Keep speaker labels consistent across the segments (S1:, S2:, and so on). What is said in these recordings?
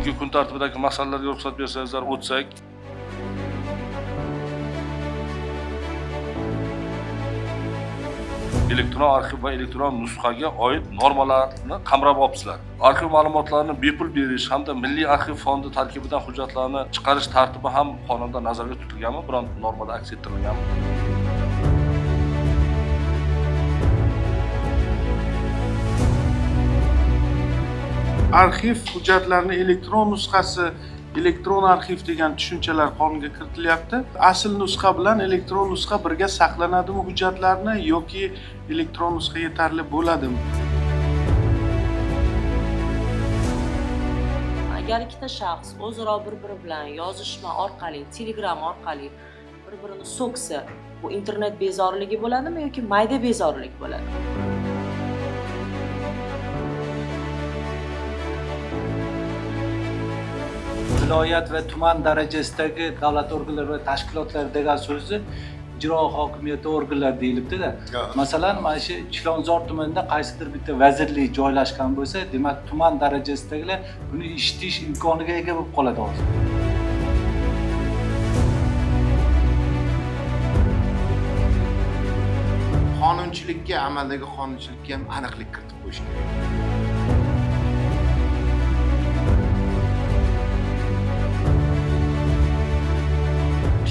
S1: Bugungi kun tartibidagi masalalarga ruxsat bersangizlar o'tsak. Elektron arxiv va elektron nusxaga oid normalarni qamrab olibsizlar. Arxiv ma'lumotlarini bepul berish hamda Milliy arxiv fondi tarkibidan hujjatlarni chiqarish tartibi ham qonunda nazarda tutilganmi, biron normada aks ettirilganmi?
S2: Arxiv hujjatlarini elektron nusxasi, elektron arxiv degan tushunchalar qonunga kiritilyapti. Asl nusxa bilan elektron nusxa birga saqlanadimi hujjatlarni yoki elektron nusxa yetarli bo'ladimi?
S3: Agar ikkita shaxs o'zaro bir-biri bilan yozishma orqali, Telegram orqali bir-birini so'ksa, bu internet bezorligi bo'ladimi yoki mayda bezorilik bo'ladimi?
S4: Viloyat va tuman darajasidagi davlat organlari va tashkilotlar degan so'zni ijro hokimiyati organlari deyilibdi-da. Masalan, mana shu Chilonzor tumanida qaysidir bitta vazirlik joylashgan bo'lsa, demak, tuman darajasidagilar buni eshitish imkoniga ega bo'lib qoladi hozir.
S5: Qonunchilikka, amaldagi qonunchilikka ham aniqlik kiritib qo'yish kerak.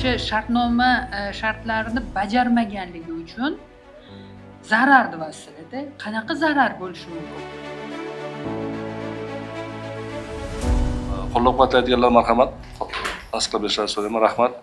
S6: O'sha shartnoma shartlarini bajarmaganligi uchun zarar deyapsizlarda. Qanaqa zarar bo'lishi mumkin?
S1: Qo'llab-quvvatlaydiganlar marhamat. Tasdiqlab berishlarini so'rayman. Rahmat.